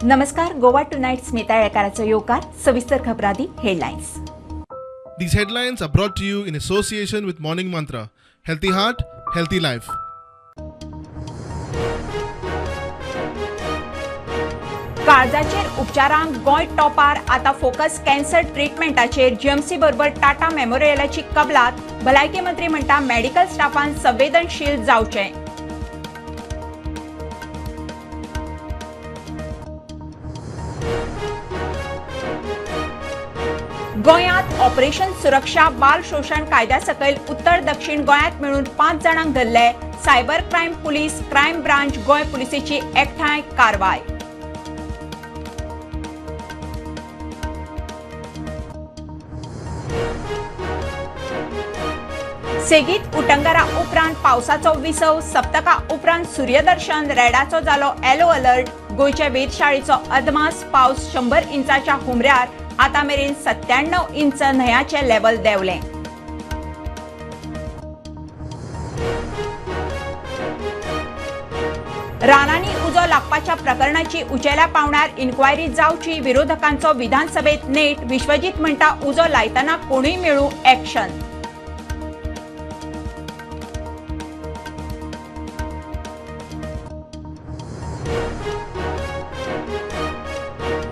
नमस्कार, गोवा टुनायट स्मिता येळकाराचो येवकार. सविस्तर खबरां, Headlines. These headlines are brought to you in association with Morning Mantra. Healthy heart, healthy life. काळजाचेर उपचारांक Goa टॉपार, आता focus cancer ट्रिटमेंटाचेर. GMC बरोबर टाटा मेमोरियलाची कबलात. भलायकी मंत्री म्हणटा, मेडिकल स्टाफान संवेदनशील जावचें. गोंयांत ऑपरेशन सुरक्षा. बाल शोशण कायद्या सकयल उत्तर दक्षिण गोंयांत मेळून 5 जाणांक धरले. Cyber crime police, crime branch, Goa पुलिसेची एकठांय कारवाय. सेगीत उटंगारा उपरांत पावसाचो विसव. सप्तका उपरांत सूर्यदर्शन. रेडाचो जालो येलो अलर्ट. गोंयच्या वेधशाळेचो अदमास पावस 100 इंचाच्या हुमऱ्यार. आतां मेरेन 97 इंच न्हंयाचें लेवल देंवलें. रानांनी उजो लागपाच्या प्रकरणाची उंचेल्या पांवड्यार इन्क्वायरी जावची, विरोधकांचो विधानसभेत नेट. विश्वजीत म्हणटा, उजो लायतना कोणूय मेळूं, एक्शन.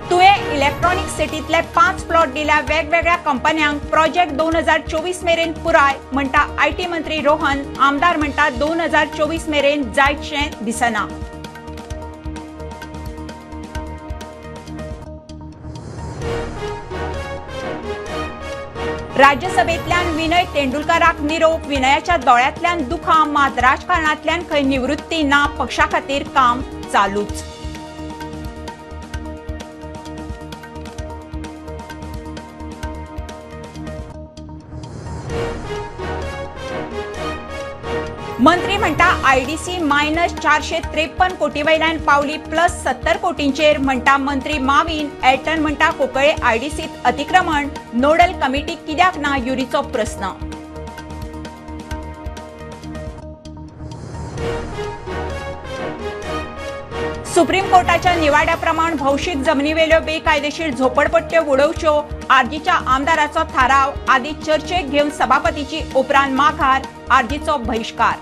तुयें इलेक्ट्रॉनिक सिटींतले 5 प्लॉट दिल्या वेगवेगळ्या कंपन्यांक. प्रोजेक्ट 2024 मेरेन पुराय, म्हणटा IT मंत्री रोहन. आमदार म्हणटा, 2024 मेरेन जायतशें दिसना. राज्यसभेंतल्यान विनय तेंडुलकाराक निरोप. विनयाच्या दोळ्यांतल्यान दुखां, मात राजकारणांतल्यान खंय निवृत्ती ना. पक्षा खातीर काम चालूच. मंत्री म्हणटा, आयडीसी मायनस 453 कोटी वयल्यान पावली प्लस 70 कोटींचेर, म्हणटा मंत्री माविन. एल्टन म्हणटा, कुंकळे आयडीसीत अतिक्रमण, नोडल कमिटी कित्याक ना, युरीचो प्रस्न. सुप्रीम कोर्टाच्या निवाड्या प्रमाण भौशीक जमनीवेल्यो बेकायदेशीर झोपडपट्ट्यो उडोवच्यो, आरजीच्या आमदाराचो थाराव. आदी चर्चेक घेवन सभापतीची उपरांत माघार. आरजीचो बहिश्कार.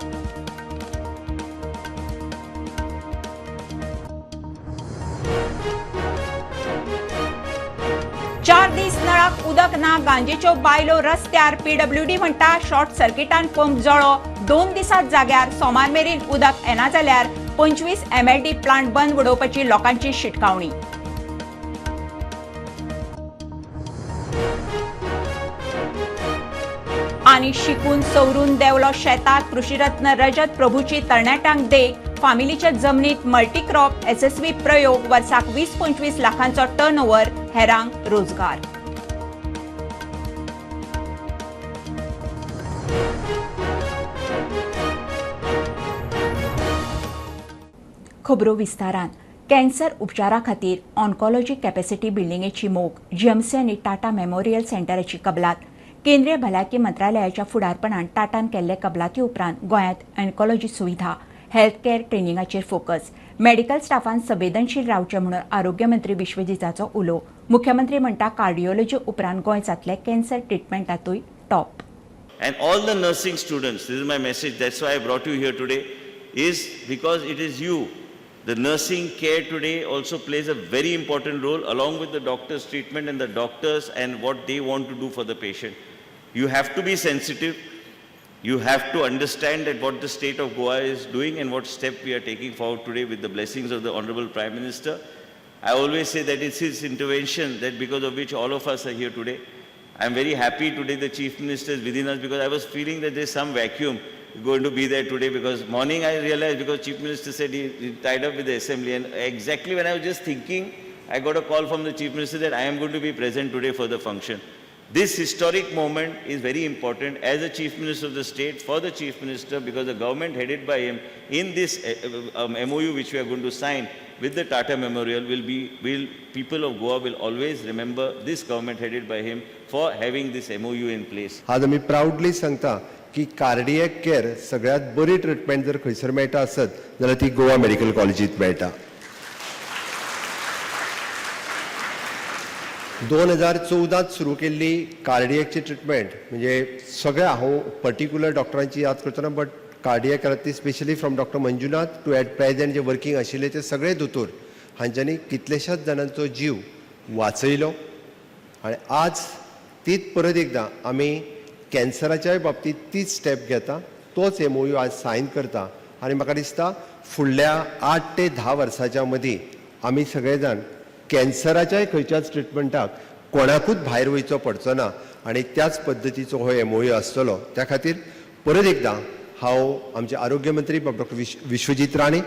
4 दीस नळाक उदक ना, गांजेच्यो बायलो रस्त्यार. पीडब्ल्यूडी म्हणटा, शॉर्ट सर्किटान पंप जळो. 2 दिसात जाग्यार. सोमार मेरेन उदक येना जाल्यार 25 एमएलडी प्लांट बंद उडोवपाची लोकांची शिटकावणी. आनी शिकून सवरून देंवलो शेतात. कृषीरत्न रजत प्रभूची तरणाट्यांक देख. फामिलीच्या जमनीत मल्टीक्रॉप येसस्वी प्रयोग. वर्साक 20-25 लाखांचो टर्नओव्हर, हेरांक रोजगार. खबरो विस्तारान. कॅन्सर उपचारा खातीर ऑन्कॉलॉजी कॅपॅसिटी बिल्डिंगेची मोख. जीएमसी आनी टाटा मेमोरियल सेंटराची कबलात. केंद्रीय भलायकी मंत्रालयाच्या फुडारपणान टाटान केल्ले कबलाती उपरांत गोंयांत ऑन्कॉलॉजी सुविधा, हेल्थ केअर ट्रेनिंगाचेर फोकस. मेडिकल स्टाफान संवेदनशील रावचें म्हणून आरोग्य मंत्री विश्वजीताचो उलो. मुख्यमंत्री म्हणटा, कार्डिओलॉजी उपरांत गोंय जातलें cancer ट्रिटमेंटातूय top. And all the nursing students, this is my message, that's why I brought you here today, is because it is you. The nursing care today also plays a very important role along with the doctor's treatment and the doctors and what they want to do for the patient. You have to be sensitive. You have to understand that what the state of Goa is doing and what step we are taking forward today with the blessings of the Honorable Prime Minister. I always say that it's his intervention that because of which all of us are here today. I'm very happy today the Chief Minister is within us because I was feeling that there's some vacuum going to be there today, because morning I realized, because Chief Minister said he tied up with the assembly, and exactly when I was just thinking, I got a call from the Chief Minister that I am going to be present today for the function. This historic moment is very important as a Chief Minister of the state, for the Chief Minister, because the government headed by him in this MOU which we are going to sign with the Tata Memorial will be, will people of Goa will always remember this government headed by him for having this MOU in place. आज आमी प्रावडली सांगता की cardiac care सगळ्यात बरी treatment जर खंयसर मेळटा आसत जाल्यार ती गोवा मेडिकल कॉलेजीत मेळटा. 2014त सुरू केल्ली कार्डियकची ट्रिटमेंट, म्हणजे सगळ्या हांव पर्टिक्युलर डॉक्टरांची याद करचो ना, बट कार्डियक ती specially from Doctor Manjunath to at present J working आशिल्ले ते सगळे दोतोर हांच्यांनी कितलेशाच जाणांचो जीव वाचयलो. आनी आज तीच परत एकदां आमी कॅन्सराच्याय बाबतींत तीच स्टेप घेता, तोच एमओयू आज सायन करता. आनी म्हाका दिसता फुडल्या 8 ते 10 वर्साच्या मदीं आमी सगळे जाण कॅन्सराच्याय खंयच्याच ट्रिटमेंटाक कोणाकूच भायर वयचो पडचो ना आनी त्याच पद्दतीचो हो एमओयू आसतलो. त्या खातीर परत एकदां हांव आमचे आरोग्य मंत्री डॉक्टर विश्वजीत राणे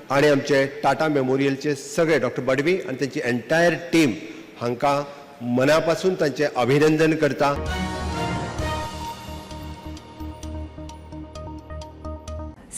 आनी आमचे टाटा मेमोरियलचे सगळे डॉक्टर बडवी आनी तांची एंटायर टीम हांकां मना पासून तांचें अभिनंदन करता.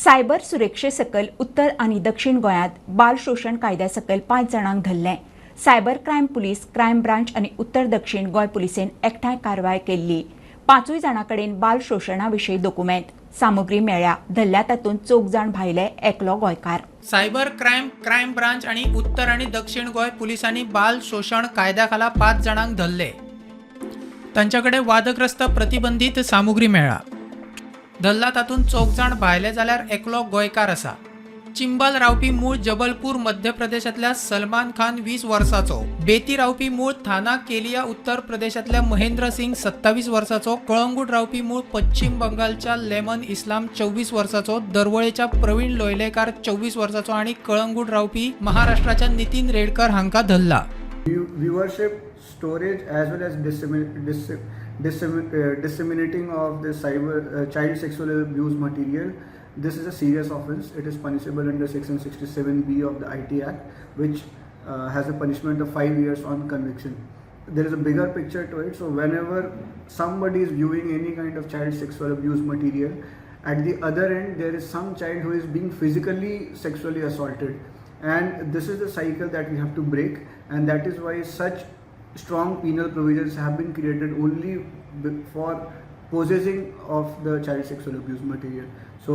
सायबर सुरक्षे सकयल उत्तर आनी दक्षिण गोंयांत बाल शोशण कायद्या सकयल पांच जाणांक धरलें. Cyber crime police, crime branch आनी उत्तर दक्षिण गोंय पुलिसेन एकठांय कारवाय केल्ली. पांचूय जाणां कडेन बाल शोशणा विशीं दोकुमेंत सामुग्री मेळ्ळ्या. धरल्या तातूंत चौग जाण भायले, एकलो गोंयकार. सायबर क्रायम, क्रायम ब्रांच आणि उत्तर आणि दक्षिण गोंय पुलिसांनी बाल शोशण कायद्या खाला पाच जाणांक धरले. तांच्याकडे वादग्रस्त प्रतिबंधित सामुग्री मेळ्ळा. धरला तातूंत चौग जाण भायले जाल्यार एकलो गोंयकार आसा. चिंबल रावपी मूळ जबलपूर मध्य प्रदेशांतल्या सलमान खान 20 वर्साचो, बेती रावपी मूळ थाना केलिया उत्तर प्रदेशांतल्या महेंद्र सिंग 27 वर्साचो, कळंगूट रावपी मूळ पश्चिम बंगालच्या लेमन इस्लाम 24 वर्साचो, दरवळेच्या प्रवीण लोयलेकार 24 वर्साचो आनी कळंगूट रावपी महाराष्ट्राच्या नितीन रेडकर हांकां धरला. Viewership, storage, as well as disseminating of the cyber child sexual abuse material. This is a serious offense. It is punishable under Section 67B of the IT Act, which has a punishment of 5 years on conviction. There is a bigger picture to it. So whenever somebody is viewing any kind of child sexual abuse material, at the other end there is some child who is being physically sexually assaulted, and this is the cycle that we have to break, and that is why such strong penal provisions have been created only for possessing of the child sexual abuse material. So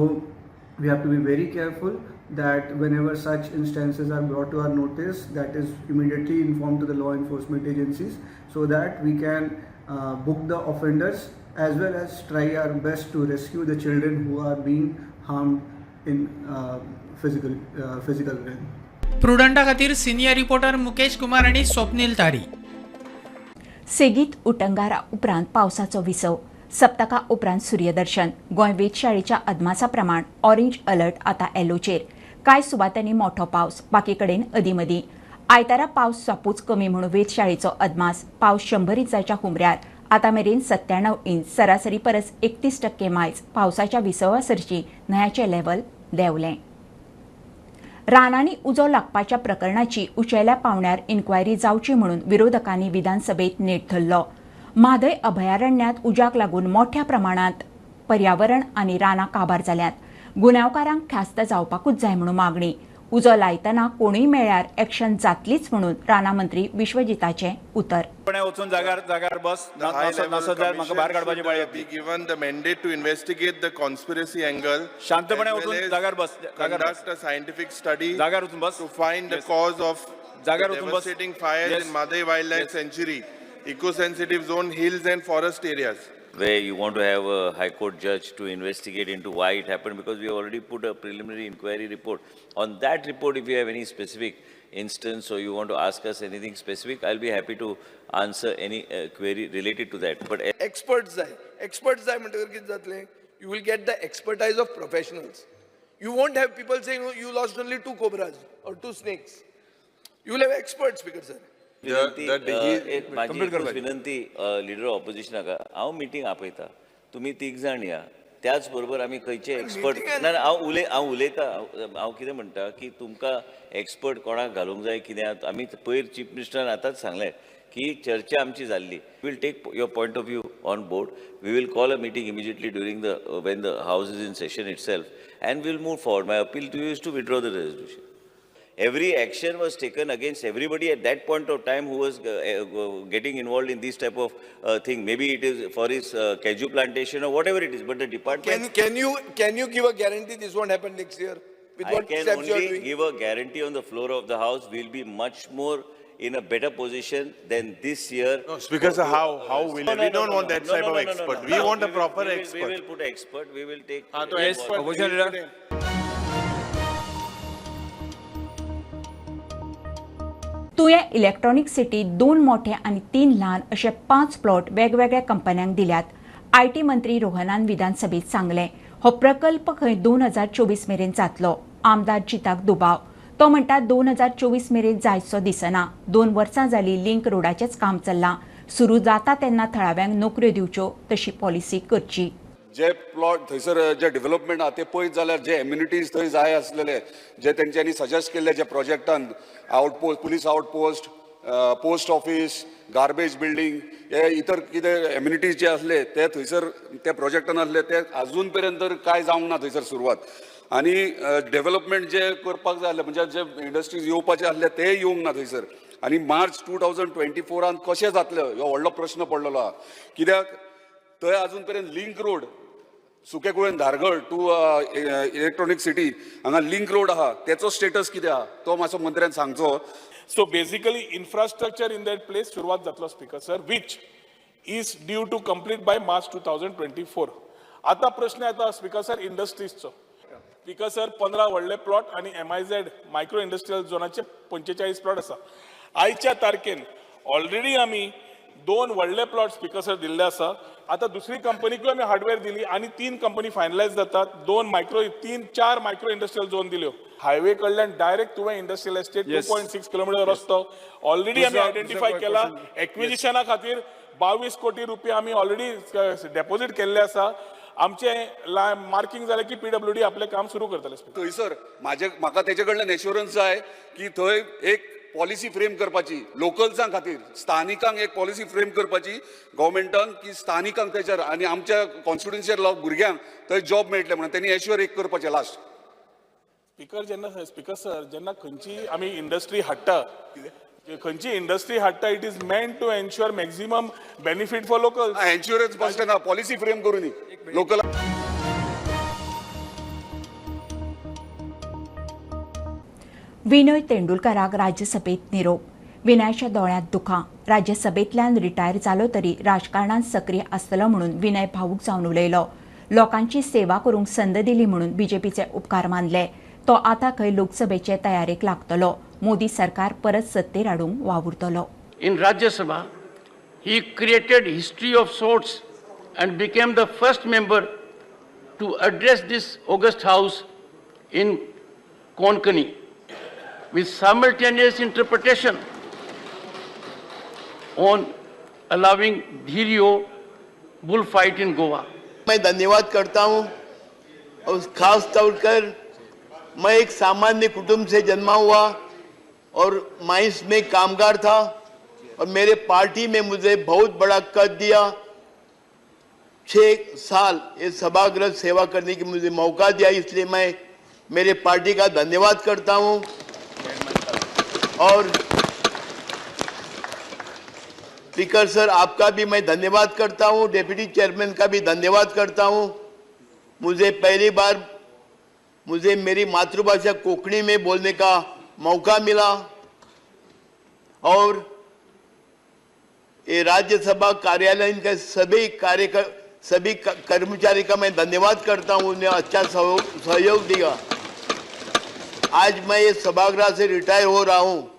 we have to be very careful that whenever such instances are brought to our notice, that is immediately informed to the law enforcement agencies so that we can book the offenders as well as try our best to rescue the children who are being harmed in physical realm. प्रुडंटा खातीर senior reporter Mukesh Kumar आनी स्वप्नील तारी. सेगीत उटंगारा उपरांत पावसाचो विसव. सप्तका उपरांत सूर्यदर्शन. गोंय वेधशाळेच्या अदमासा प्रमाण orange alert आतां येलोचेर. कांय सुवातांनी मोठो पावस, बाकी कडेन अदींमदीं. आयतारा पावस सापूच कमी म्हणून वेधशाळेचो अदमास. पावस 100 इंचाच्या हुमऱ्यार. आतां मेरेन 97 इंच, सरासरी परस 31% मायज. पावसाच्या विसवा सरशी न्हंयाचें लेवल देंवलें. रानांनी उजो लागपाच्या प्रकरणाची उंचेल्या पावंड्यार इन्क्वायरी जावची म्हणून विरोधकांनी विधानसभेत नेट धरलो. म्हादय अभयारण्यांत उज्याक लागून मोठ्या प्रमाणांत पर्यावरण आनी रानां काबार जाल्यांत. गुन्यांवकारांक ख्यास्त जावपाकूच जाय म्हणून मागणी. उजो लायतना कोणूय मेळ्ळ्यार एक्शन जातलीच म्हणून रानां मंत्री विश्वजिताचें उतर. पणे वचून जाग्यार जाग्यार बस. नासत जाल्यार म्हाका भायर काडपाची पाळी be given the mandate to investigate the conspiracy angle. शांतपणे वचून जाग्यार बस, जाग्यार बस. Conduct a scientific study जाग्यार वचून बस. To find the cause of जाग्यार the वचून बस. Devastating fires in Mhadei Wildlife Sanctuary, eco-sensitive zone, hills and forest areas. Where you want to have a High Court judge to investigate into why it happened, because we already put a preliminary inquiry report. On that report, if you have any specific instance or you want to ask us anything specific, I'll be happy to answer any query related to that. But experts जाय. Experts जाय म्हणटकर कितें जातलें? You will get the expertise of professionals. You won't have people saying you lost only two cobras or two snakes. You will have experts, Speaker sir. विनंती एक माझी Complete एकूच करपाची. विनंती लिडर ऑपोजिशनाक, हांव मिटींग आपयता, तुमी तीग जाण या. त्याच बरोबर आमी खंयचे एक्सपर्ट ना ना, हांव उलयता. हांव कितें म्हणटा की तुमकां एक्सपर्ट कोणाक घालूंक जाय कितें, आमी पयर चीफ मिनिस्टरान आतांच सांगलें की चर्चा आमची जाल्ली. Will take your point of view on board. We will call a meeting immediately during the when the house is in session itself and will move forward. My appeal to you is to withdraw the resolution. Every action was taken against everybody at that point of time who was getting involved in this type of thing. Maybe it is for his cashew plantation or whatever it is, but the department. Can you give a guarantee this won't happen next year with I what can steps you are only doing? Give a guarantee on the floor of the house, we'll be much more in a better position than this year. No, Speaker sir, how will No, no, we no, don't no, want no. that No, type no, of no, no, expert. no, We no. want a will- proper We will expert. put expert, we will take. Ah, तो yes, expert- Opposition leader. तुयें electronic सिटीत 2 मोठे आनी 3 ल्हान अशे 5 plot वेगवेगळ्या कंपन्यांक दिल्यात. IT मंत्री रोहनान विधानसभेत सांगलें, हो प्रकल्प खंय 2024 मेरेन जातलो. आमदार जिताक दुबाव, तो म्हणटा 2024 मेरेन जायचो दिसना. 2 वर्सां जाली लिंक रोडाचेंच काम चल्लां. सुरू जाता तेन्ना थळाव्यांक नोकऱ्यो दिवच्यो तशी पॉलिसी करची. जे प्लॉट थंयसर जे डेव्हलपमेंट आहा ते पळयत जाल्यार जे एम्युनिटीज थंय जाय आसलेले जे तेंच्यांनी सजेस्ट केल्ले जे प्रोजेक्टान outpost, police outpost, post office, garbage building, हे इतर कितें एम्युनिटीज जे आसले ते थंयसर त्या प्रोजेक्टान आसले ते आजून पर्यंत तर कांय जावंक ना थंयसर सुरवात. आनी डेव्हलपमेंट जे करपाक जाय आसले म्हणजे जे इंडस्ट्रीज येवपाचे आसले ते येवंक ना थंयसर. आनी मार्च 2024 कशें जातलें हो व्हडलो प्रश्न पडलेलो आहा. कित्याक थंय आजून पर्यंत link road Sukekulem Dhargal to electronic city हांगा लिंक रोड आहा तेचो स्टेटस कितें आहा तो मातसो मंत्र्यान सांगचो. So basically infrastructure in that place सुरवात जातलो speaker sir, which is due to complete by March 2024. आतां प्रश्न येता स्पीकर सर इंडस्ट्रीजचो. स्पीकर सर 15 व्हडले प्लॉट आनी MIZ micro industrial झोनाचे 45 प्लॉट आसा. आयच्या तारखेन ऑलरेडी आमी 2 व्हडले प्लॉट स्पीकर सर दिल्ले आसा. आतां दुसरी कंपनीकूय आमी हार्डवेअर दिली आनी 3 कंपनी फायनलायज जातात. 3-4 मायक्रो इंडस्ट्रियल झोन दिल्यो. हायवे कडल्यान डायरेक्ट तुवें इंडस्ट्रियल एस्टेट 2.6 किलोमिटर रस्तो ऑलरेडी आमी आयडेंटिफाय केला. एक्विजिशना खातीर 22 कोटी रुपया आमी ऑलरेडी डेपोजीट केल्ले आसा. आमचे मार्किंग जालें की PWD आपलें काम सुरू करतले. थंयसर म्हाका तेजे कडल्यान एश्योरन्स जाय की थंय एक पॉलिसी फ्रेम करपाची लोकल्सां खातीर, स्थानिकांक एक पॉलिसी फ्रेम करपाची गव्हर्मेंटान की स्थानिकांक तेचेर आनी आमच्या कॉन्स्टिट्युन्सीर भुरग्यांक थंय जॉब मेळटले म्हणून तेणी एश्योर एक करपाचें लास्ट. स्पीकर जेन्ना स्पीकर सर जेन्ना खंयची आमी इंडस्ट्री हाडटा, खंयची इंडस्ट्री हाडटा, it is meant to ensure maximum benefit for local. Insurance बसले ना, पॉलिसी फ्रेम करूनी लोकल. विनय तेंडुलकराक राज्यसभेत निरोप. विनयाच्या दोळ्यांत दुखां. राज्यसभेंतल्यान रिटायर जालो तरी राजकारणांत सक्रीय आसतलो म्हणून विनय भावूक जावन उलयलो. लोकांची सेवा करूंक संद दिली म्हणून बीजेपीचे उपकार मानले. तो आतां खंय लोकसभेचे तयारेक लागतलो. मोदी सरकार परत सत्तेर हाडूंक वावुरतलो. In Rajya Sabha he created history of sorts and became the first member to address this august house in Konkani with simultaneous interpretation on allowing Dhirio bullfight in Goa. मैं धन्यवाद करता हूँ और खास तौर पर मैं एक सामान्य कुटुंब से जन्मा हुआ और माइंस में कामगार था और मेरे पार्टी में मुझे बहुत बड़ा कद दिया। 6 साल ये सभागृह सेवा करने की मुझे मौका दिया, इसलिए मैं मेरे पार्टी का धन्यवाद करता हूँ। और स्पीकर सर आपका भी मैं धन्यवाद करता हूँ, डेप्यूटी चेयरमैन का भी धन्यवाद करता हूँ। मुझे पहली बार मुझे मेरी मातृभाषा कोंकणी में बोलने का मौका मिला और ये राज्यसभा कार्यालय के सभी सभी कर्मचारी का मैं धन्यवाद करता हूँ, उन्हें अच्छा सहयोग दिया। आज मैं ये सभागृह से रिटायर हो रहा हूँ,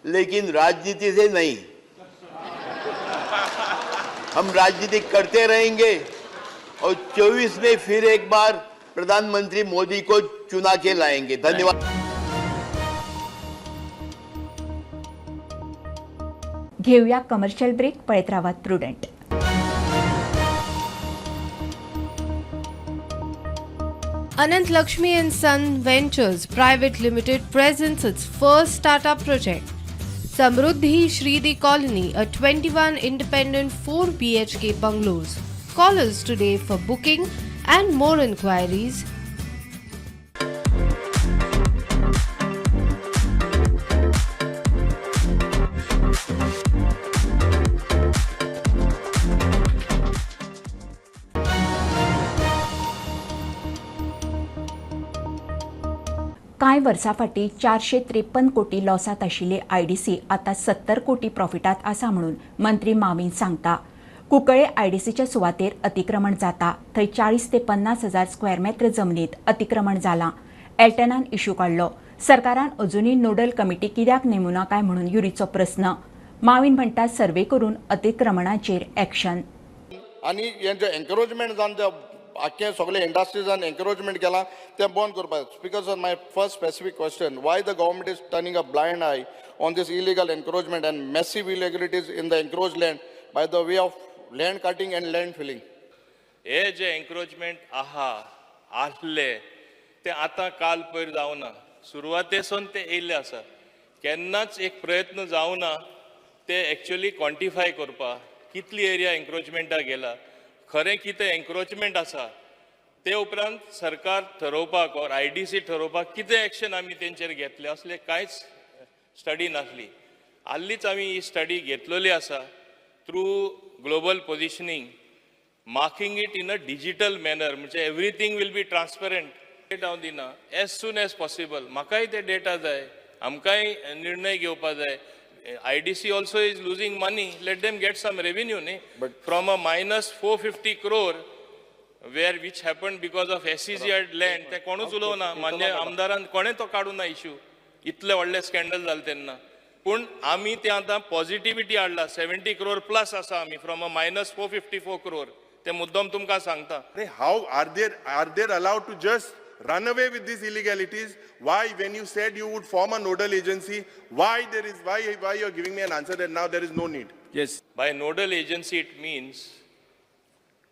लेकिन राजनीति से नहीं। हम राजनीति करते रहेंगे और 24 में फिर एक बार प्रधानमंत्री मोदी को चुना के लाएंगे। धन्यवाद। घेऊया कमर्शियल ब्रेक. पळयत रावात Prudent. Anant Lakshmi and Son Ventures Private Limited presents its first startup project, Samruddhi Shridi Colony, a 21 independent 4 BHK bungalows. Call us today for booking and more inquiries. कांय वर्सां फाटीं 453 कोटी लॉसांत आशिल्ली आयडीसी आतां 70 कोटी प्रॉफिटांत आसा म्हणून मंत्री माविन सांगता. कुंकळे आयडीसीच्या सुवातेर अतिक्रमण जाता, थंय 40 ते 50 हजार स्क्वेअर मेत्र जमनीत अतिक्रमण जालां. एल्टनान इश्यू काडलो. सरकारान अजुनूय नोडल कमिटी कित्याक नेमुना काय म्हणून युरीचो प्रस्न. माविन म्हणटा सर्वे करून अतिक्रमणाचेर एक्शन. आनी हें जें एन्क्रोचमेंट जावन ते आख्खे सगळे इंडस्ट्रीजान एन्क्रोचमेंट केलां तें बंद करपाक. Speaker sir, my first specific question, why the government is turning a blind eye on this illegal encroachment and massive illegalities in the encroach land by the way of land cutting and land filling? हे जे encroachment आहा आहले ते आतां काल पयर जावना, सुरवातेसून ते येयल्ले आसा. केन्नाच एक प्रयत्न जावना ते एक्चुअली क्वॉन्टिफाय करपाक कितली एरिया एन्क्रोचमेंटाक गेला, खरें कितें एन्क्रोचमेंट आसा. ते उपरांत सरकार ठरोवपाक ऑर आयडीसी ठरोवपाक कितें एक्शन आमी तेंचेर घेतले असले कांयच स्टडी नासली. हालींच आमी ही स्टडी घेतलेली आसा through global positioning, marking it in a digital manner, म्हणजे everything will be transparent. Date हांव दिना, एज सून एज पॉसिबल. म्हाकाय ते डेटा जाय, आमकांय निर्णय घेवपा जाय. IDC also is losing money, let them get some revenue न्ही. From a minus 450 crore where which happen because of SEZ land, ते कोणूच उलोवना, मान्य आमदारान कोणें तो काडूं ना इश्यू, इतले व्हडले स्कँडल जालें तेन्ना. पूण आमी ते आतां पॉझिटिविटी हाडला, 70 क्रोर प्लस आसा आमी फ्रॉम अ मायनस 454 क्रोर. ते मुद्दम तुमकां सांगता. How are they allowed to just run away with these illegalities? Why, when you said you would form a nodal agency, why you are giving me an answer that now there is no need? Yes. By nodal agency it means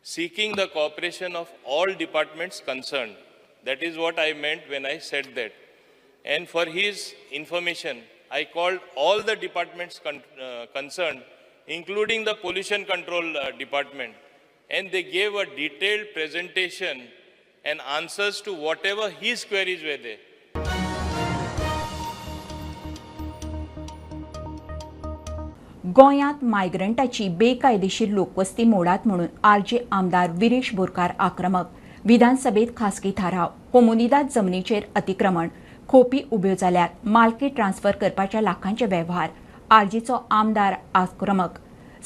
seeking the cooperation of all departments concerned. That is what I meant when I said that. And for his information, I called all the departments concerned, including the pollution control department, and they gave a detailed presentation and answers to whatever his queries were there. गोंयांत मायग्रंटाची बेकायदेशीर लोकवस्ती मोडात म्हणून RJ आमदार विरेश बोरकार आक्रमक. विधानसभेत खासगी थाराव, कोमुनिदाद जमनीचेर अतिक्रमण, खोपी उब्यो जाल्यात, मालकी ट्रान्सफर करपाच्या लाखांचे वेव्हार. आरजीचो आमदार आक्रमक.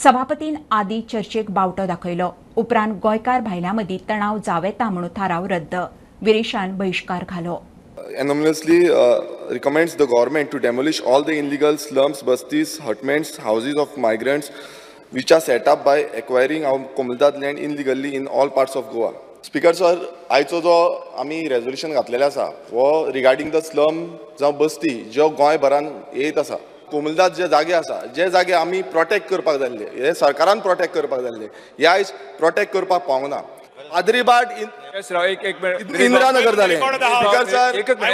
सभापतीन आदी चर्चेक बावटो दाखयलो, उपरांत गोंयकार भायल्यां मदीं तणाव जावं येता म्हणून थाराव रद्द. विरेशान बहिश्कार घालो. Anonymously recommends the government to demolish all the illegal slums, bastis, hutments, houses of migrants which are set up by acquiring our Comunidade land illegally in all parts of Goa. Speaker sir, आयचो जो आमी resolution घातलेलें आसा हो regarding the slum जावं बस्ती ज्यो गोंयभरान येत आसा, कोमुनिदाद जे जागे आसा, जे जागे आमी प्रोटेक्ट करपाक जाल्ले, हे सरकारान प्रोटेक्ट करपाक जाल्ले, हे आयज प्रोटेक्ट करपाक पावंक ना. आद्रीबाट इंदिरानगर जालें. Speaker sir, speaker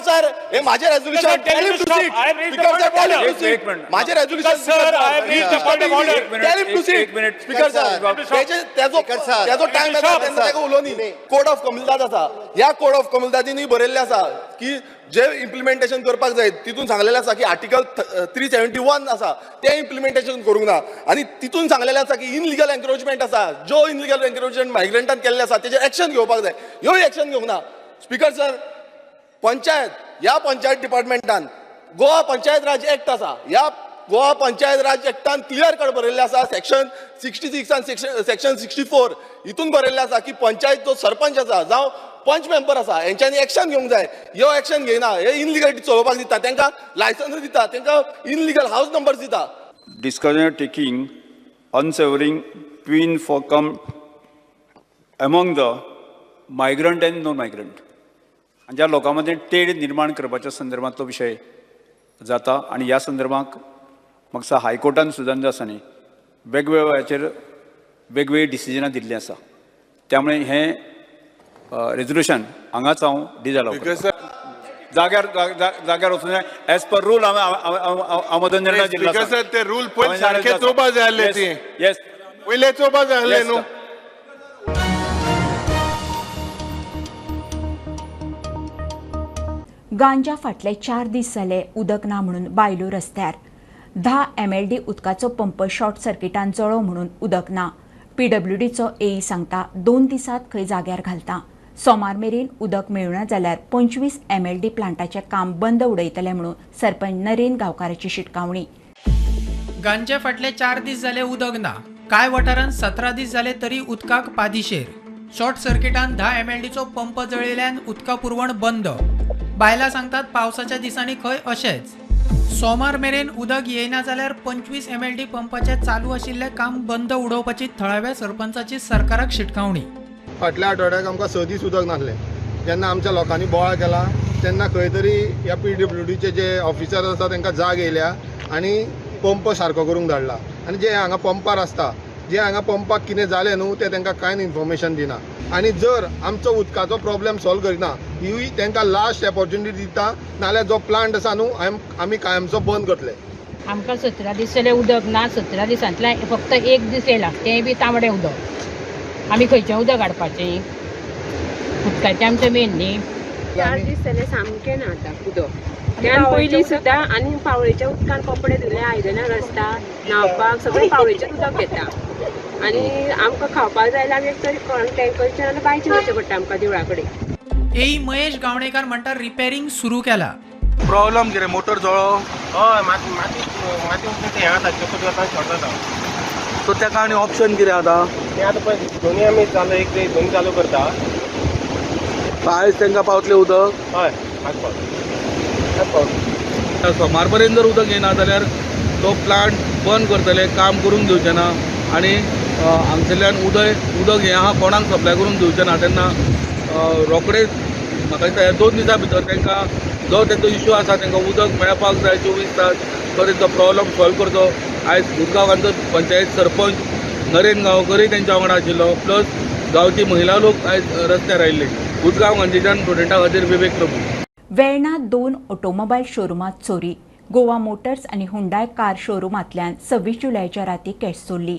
sir, हे माझे resolution, tell him to sit. Speaker sir, tell him to sit. माझे resolution, tell him to sit. Speaker sir, तेजो तेजो टायम येता तेन्ना ताका उलोवनी. कोड ऑफ कोमुनिदाद आसा, ह्या कोड ऑफ कोमुनिदादीनूय बरयल्लें आसा की जे इम्प्लिमेंटेशन करपाक जाय तितून सांगलेलें आसा की आर्टिकल 371 आसा तें इम्प्लिमेंटेशन करूंक ना, आनी तितून सांगलेलें आसा की इनलिगल एन्क्रोचमेंट आसा, जो इनलिगल एन्क्रोचमेंट मायग्रंटान केल्लें आसा तेजेर एक्शन घेवपाक जाय, ह्योय एक्शन घेवंक ना. स्पीकर सर, पंचायत, ह्या पंचायत डिपार्टमेंटान गोवा पंचायत राज एक्ट आसा, ह्या गोवा पंचायत राज एक्टान क्लियर कट बरयल्लें आसा सेक्शन 66 आनी सेक्शन 64 हितून बरयल्लें आसा की पंचायत जो सरपंच आसा जावं पंच मेंबर आसा हेंच्यांनी एक्शन घेवंक जाय. ह्यो एक्शन घेयना, हे इनलिगलिटी चलोवपाक दिता, तांकां लायसन्स दिता, तांकां इनलिगल हावज नंबर्स दिता. Discussion taking unsavouring twin for come among the migrant and non migrant आनी ज्या लोकां मदीं तेड निर्माण करपाच्या संदर्भांतलो विशय जाता. आनी ह्या संदर्भाक म्हाका हायकोर्टान सुद्दां जे आसा न्ही वेगवेगळ्या वेळाचेर वेगवेगळीं डिसिजनां दिल्लीं आसा, त्यामुळे हें रेजोल्युशन हांगाच हांव डिजाल्व करतां. जाग्यार जाग्यार वचून एज पर रूल हांव म्हजो निर्णय दिल्लो आसा. ते रूल पयलीं सारके चोवपा जाय आसले, ती येस पयलें चोवपा जाय आसलें न्हू. गांजा फाटले 4 दीस जाले उदक ना म्हणून बायलो रस्त्यार. 10 MLD उदकाचो पंप शॉर्ट सर्किटान जळो म्हणून उदक ना. पीडब्ल्यूडीचो एई सांगता 2 दिसात खंय जाग्यार घालता. सोमार मेरेन उदक मेळना जाल्यार 25 एमएलडी प्लांटाचें काम बंद उडयतले म्हणून सरपंच नरेन गांवकाराची शिटकावणी. गांजे फाटले 4 दीस जाले उदक ना. कांय वाठारांत 17 दीस जाले तरी उदकाक पादिशेर. शॉर्ट सर्किटान 10 एमएलडीचो पंप जळिल्ल्यान उदका पुरवण बंद. बायलां सांगतात पावसाच्या दिसांनी खंय अशेंच. सोमार मेरेन उदक येयना जाल्यार 25 एमएलडी पंपाचें चालू आशिल्लें काम बंद उडोवपाची थळाव्या सरपंचाची सरकाराक शिटकावणी. फाटल्या आठवड्याक आमकां 6 दीस उदक नासलें. जेन्ना आमच्या लोकांनी बोवाळ केला तेन्ना खंय तरी ह्या पीडब्ल्यूडीचे जे ऑफिसर आसा तांकां जाग येयल्या आनी पंप सारको करूंक धाडला. आनी जे हांगा पंपार आसता, जे हांगा पंपाक कितें जालें न्हू तें तांकां कांय इन्फॉर्मेशन दिना. आनी जर आमचो उदकाचो प्रॉब्लेम सॉल्व करिना ही तांकां लास्ट ऑपॉर्च्युनिटी दिता, नाल्यार जो प्लांट आसा न्हू आमी कायमचो बंद करतले. आमकां 17 दीस जाले उदक ना. 17 दिसांतल्यान फक्त 1 दीस येयला, तें बी तांबडें उदक. आमी खंयचें उदक हाडपाचें? उदकाचें आमचें मेन न्ही. 4 दीस जाले सामकें ना आतां उदक. त्यान पयलीं सुद्दां आनी पावळेच्या उदकान कपडे धुले, आयदनां घासता, न्हांवपाक सगळें पावळेचें उदक घेता. आनी आमकां खावपाक जाय जाल्यार आमी एक तरी टँकरचेर आनी बांयचेर वचचें पडटा आमकां देवळा कडेन. एई महेश गावणेकार म्हणटा रिपेरींग सुरू केला. प्रॉब्लम कितें? मोटर जळो? हय, माती माती तें हें जाता, चकत जाता, शॉर्ट जाता. सो ताका आनी ऑप्शन कितें आतां? तें आतां पळय दोनूय आमी चालू, एक दोनूय चालू करता. आयज तांकां पावतलें उदक? हय, आज पावतलें. सोमार पर्यंत जर उदक येना जाल्यार तो प्लांट बंद करतले, काम करूंक दिवचे ना आनी हांगसरल्यान उदक हें आहा कोणाक सप्लाय करूंक दिवचे ना. तेन्ना रोखडेच म्हाका दिसता ह्या 2 दिसां भितर तांकां जो तेंचो इश्यू आसा तांकां उदक मेळपाक जाय 24 तास, तो तेंचो प्रॉब्लम सॉल्व करचो. आयज उसगांव पंचायत सरपंच नरेन गांवकरूय तेंच्या वांगडा आशिल्लो, प्लस गांवची महिला लोक आयज रस्त्यार आयिल्ले. उसगांव गांधीच्यान स्टुडंटा खातीर विवेक प्रभू. वेर्णा 2 ऑटोमोबायल शोरुमांत चोरी. गोवा मोटर्स आनी हुंडाय कार शोरुमांतल्यान 26 जुलयाच्या राती कॅश चोरली.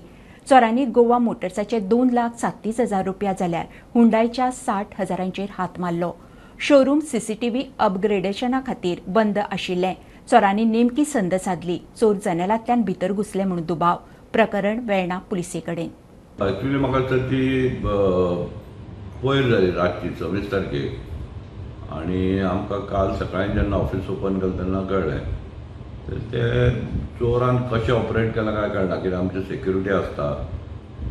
चोरांनी गोवा मोटर्साचे 2,37,000 रुपया जाल्यार हुंडायच्या 60,000 हात मारलो. शोरूम सीसीटीव्ही अपग्रेडेशना खातीर बंद आशिल्लें. चोरांनी नेमकी संद सादली. चोर जनेलांतल्यान भितर घुसले म्हूण दुबाव. प्रकरण वेर्णा पुलिसे कडेन. एक्चुअली म्हाका दिसता ती पयर जाली रातची 26 तारखेक आनी आमकां काल सकाळीं जेन्ना ऑफिस ओपन केलें तेन्ना कळ्ळें तर ते चोरान कशें ऑपरेट केलां काय कळना. कित्याक आमची सेक्युरिटी आसता,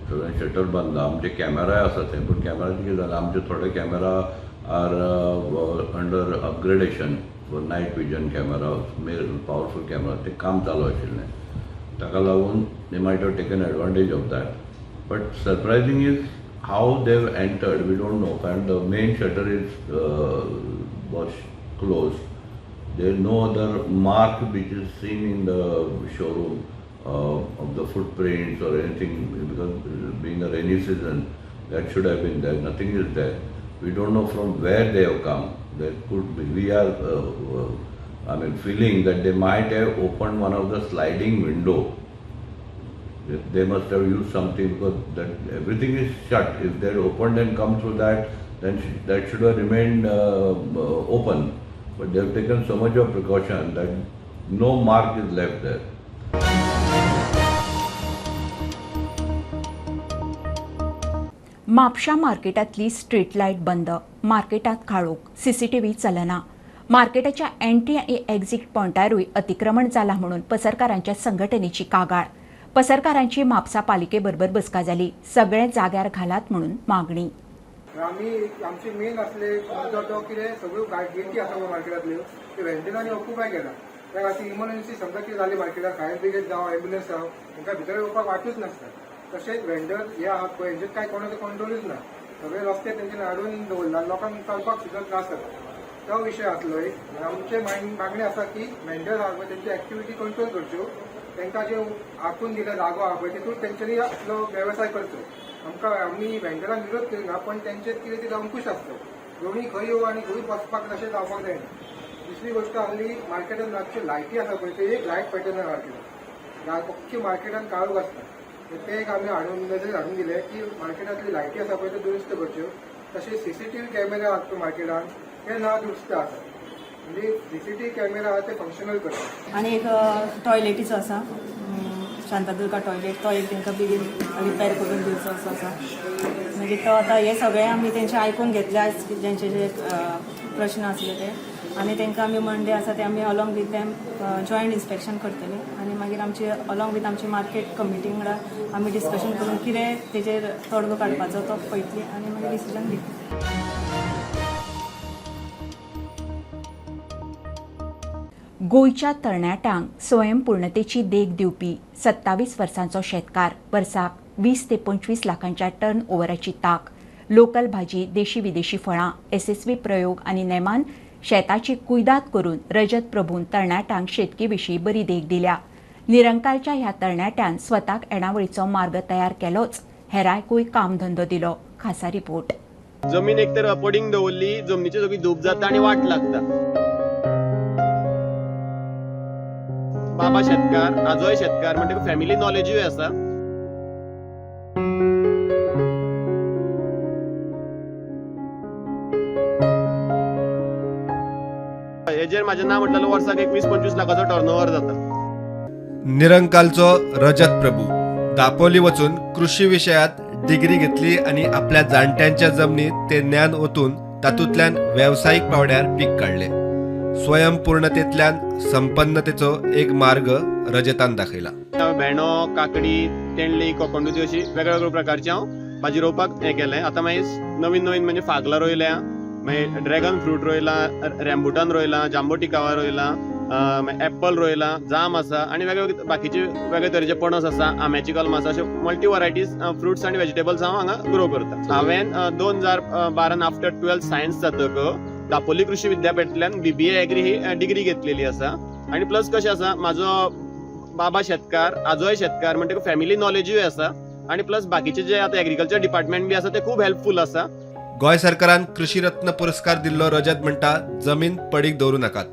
सगळें शटर बांदला, आमचे कॅमेराय आसा ते, पूण कॅमेराचें कितें जालें, आमचे थोडे camera are under upgradation for night vision camera, powerful camera, ते काम चालू आशिल्लें. ताका लागून they might have taken advantage of that. But surprising is how they have entered, we don't know, कारण the main shutter is was close. There is no other mark which is seen in the showroom of the footprints or anything, because being a rainy season, that should have been there. Nothing is there. We don't know from where they have come. There could be, we are feeling that they might have opened one of the sliding window. They must have used something, because that everything is shut. If they had opened and come through that, then that should have remained open. But they have taken so much of precaution that no mark is left there. म्हापशा मार्केटांतली street light बंद, मार्केटांत काळोख, CCTV चलना. मार्केटाच्या entry आनी exit पॉयंटारूय अतिक्रमण जालां म्हणून पसरकारांच्या संघटनेची कागाळ. पसरकारांची म्हापसा पालिके बरोबर बसका जाली. सगळे जाग्यार घालात म्हणून मागणी. आमी आमची मेन आसले मुद्दो तो कितें सगळ्यो गेटी आसा पळय मार्केटांतल्यो त्यो व्हेंडरांनी ऑक्युपाय केला. त्या खातीर इमर्जन्सी समजा कितें जाली मार्केटात, फायर ब्रिगेड जावं एम्ब्युलन्स जावं, तांकां भितर येवपाक वाटूच नासता. तशेंच व्हेंडर हे आहात पळय हेंचेर कांय कोणाचो कंट्रोलूच ना. सगळे रस्ते तेंच्यानी हाडून दवरला, लोकांक चलपाक सुद्दां त्रास जाता. तो विशय आसलो एक. आमचे मागणी आसा की व्हेंडर आहा पळय तेंची एक्टिविटी कंट्रोल करच्यो, तांकां जे आखून दिल्या जागो आहा पळय तितून तेंच्यांनी आपलो वेवसाय करचो. आमकां आमी व्हेंडरांक विरोध करिना, पण तेंचेर कितें कितें अंकुश आसतो. दोनी खंय येवं आनी खंय वचपाक तशें जावपाक जायना. दुसरी गोश्ट आहली मार्केटान रातच्यो लायटी आसा पळय ते एक लायट पेटना मार्केटान, अख्खी मार्केटान काळोख आसता. ते एक आमी हाडून नजरेन हाडून दिले की मार्केटांतली लायटी आसा पळय त्यो दुरुस्त करच्यो. तशेंच सीसीटीव्ही कॅमेरा आहात पळय मार्केटान ते ना दुरुस्त आसा, म्हणजे सीसीटीव्ही कॅमेरा आहा ते फंक्शनल करचे. आनी एक टॉयलेटीचो आसा, शांतादुर्गा टॉयलेट तो एक तांकां बेगीन रिपेर करून दिवचो असो आसा. मागीर तो आतां हे सगळें आमी तेंचे आयकून घेतले आयज जेंचे जे प्रश्न आसले ते आनी तांकां आमी मंडे आसा ते आमी along with them joint inspection करतले आनी मागीर आमची अलॉंग विथ आमची मार्केट कमिटी वांगडा आमी डिस्कशन करून कितें तेजेर तोडगो काडपाचो तो पळयतली आनी मागीर डिसिजन घेतली. गोंयच्या तरणाट्यांक स्वयंपूर्णतेची देख दिवपी 27 वर्सांचो शेतकार वर्साक 20 ते 25 लाखांच्या टर्न ओव्हराची ताक, लोकल भाजी, देशी विदेशी फळां, येसस्वी प्रयोग आनी नेमान शेताची कुयदाद करून रजत प्रभून तरणाट्यांक शेतकी विशीं बरी देख दिल्या. निरंकालच्या ह्या तरणाट्यान स्वताक येणावळीचो मार्ग तयार केलोच, हेरांकूय कामधंदो दिलो. खासा रिपोर्ट. जमीन एक तर पडींग दवरली, जमनीची सगळी धूप जाता आनी वाट लागता. बाबा शेतकार, आजोय शेतकार, म्हणटकीर फॅमिली नॉलेजूय आसा. हेजेर म्हाजें ना म्हटल्यार वर्साक एक 20-25 लाखाचो टर्नओवर जाता. निरंकालचो रजत प्रभू दापोली वचून कृषी विशयात डिग्री घेतली आनी आपल्या जाणट्यांच्या जमनीत ते ज्ञान ओतून तातूंतल्यान वेवसायीक पावंड्यार पीक काडले. स्वयंपूर्णतेतल्यान संपन्नतेचो एक मार्ग रजतान दाखयला. भेंडो, काकडी, तेंडली, कोकणदुदी अशी वेगवेगळ्या प्रकारची हांव भाजी रोवपाक हें केलें. आतां मागीर नवीन नवीन म्हणजे फागलां रोयल्या, मागीर ड्रॅगन फ्रूट रोयला, रॅम्बुटान रोयला, जांबो टिकावा रोयला, एप्पल रोयला, जाम आसा आनी वेगवेगळे बाकीचे वेगळे तरेचे पणस आसा, आंब्याची कलमां आसा. अशे मल्टी वरायटीज फ्रुट्स आनी वेजिटेबल्स हांव हांगा ग्रो करता. हांवें 2012 आफ्टर 12 सायन्स जातकच दापोली कृषी विद्यापीठांतल्यान BBA agri ही डिग्री घेतलेली आसा. आनी प्लस कशें आसा, म्हाजो बाबा शेतकार, आजोय शेतकार, म्हणटकीर फॅमिली नॉलेजूय आसा आनी प्लस बाकीचे जे आतां एग्रीकल्चर डिपार्टमेंट बी आसा ते खूब हेल्पफूल आसा. गोंय सरकारान कृषी रत्न पुरस्कार दिल्लो रजत म्हणटा, जमीन पडीक दवरूं नाकात.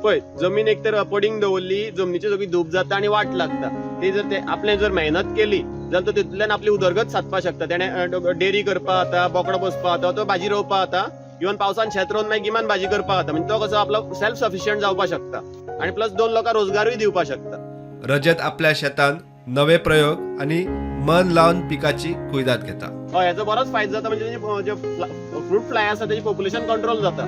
पळय, जमीन एक तर पडींग दवरली, जमनीची सगळी धूप जाता आनी वाट लागता. ती जर ते आपणें जर मेहनत केली जाल्यार तो तितूंतल्यान आपली उदरगत सादपाक शकता. तेणें डेअरी करपाक जाता, बोकडो पोसपाक जाता, तो भाजी रोवपाक जाता, इवन पावसान शेत रोवन मागीर गिमान भाजी करपाक जाता. म्हणजे तो कसो आपलो सेल्फ सफिशियंट जावपाक शकता आनी प्लस 2 लोकांक रोजगारूय दिवपाक शकता. रजत आपल्या शेतान नवे प्रयोग आनी मन लावन पिकाची कुयदाद घेता. हय, हेचो बरोच फायदो जाता. म्हणजे जे फ्रूट फ्लाय आसा तेजी पॉप्युलेशन कंट्रोल जाता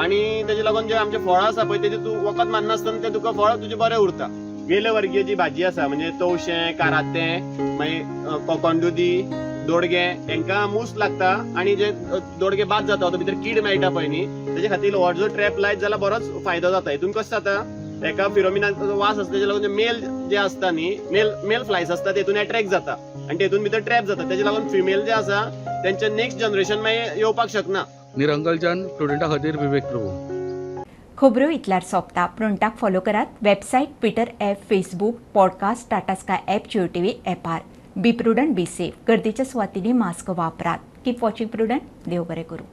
आनी तेजे लागून जे आमचे फळां आसा पळय तेजे तूं वखद मारनासतना तें तुका फळ तुजें बरें उरता. वेलवर्गीय जी भाजी आसा म्हणजे तवशें, कारातें, मागीर कोकणदुदी, दोडगे, हेंकां मूस लागता आनी जे दोडगे बाद जाता तो भितर कीड मेळटा पळय न्ही, तेजे खातीर हो जो ट्रॅप लायत जाल्यार बरोच फायदो जाता. हितून कशें जाता, एका फिरोमिनाचो वास आसता, तेजे लागून मेल जे आसता न्ही, मेल फ्लायस आसता तेतून एट्रॅक्ट जाता आनी तेतून भितर ट्रॅप जाता. तेजे लागून फिमेल जे आसा तेंचे नेक्स्ट जनरेशन मागीर येवपाक शकना. निरंकालच्यान स्टुडंटा खातीर विवेक प्रभू. खबरो इतल्यार सोंपता. प्रुडंटाक फॉलो करात website, Twitter app, Facebook, podcast, Tata Sky app, Jio TV ऍपार. Be prudent, be safe. गर्दीच्या सुवातींनी मास्क वापरात. Keep watching Prudent. देव बरें करूं.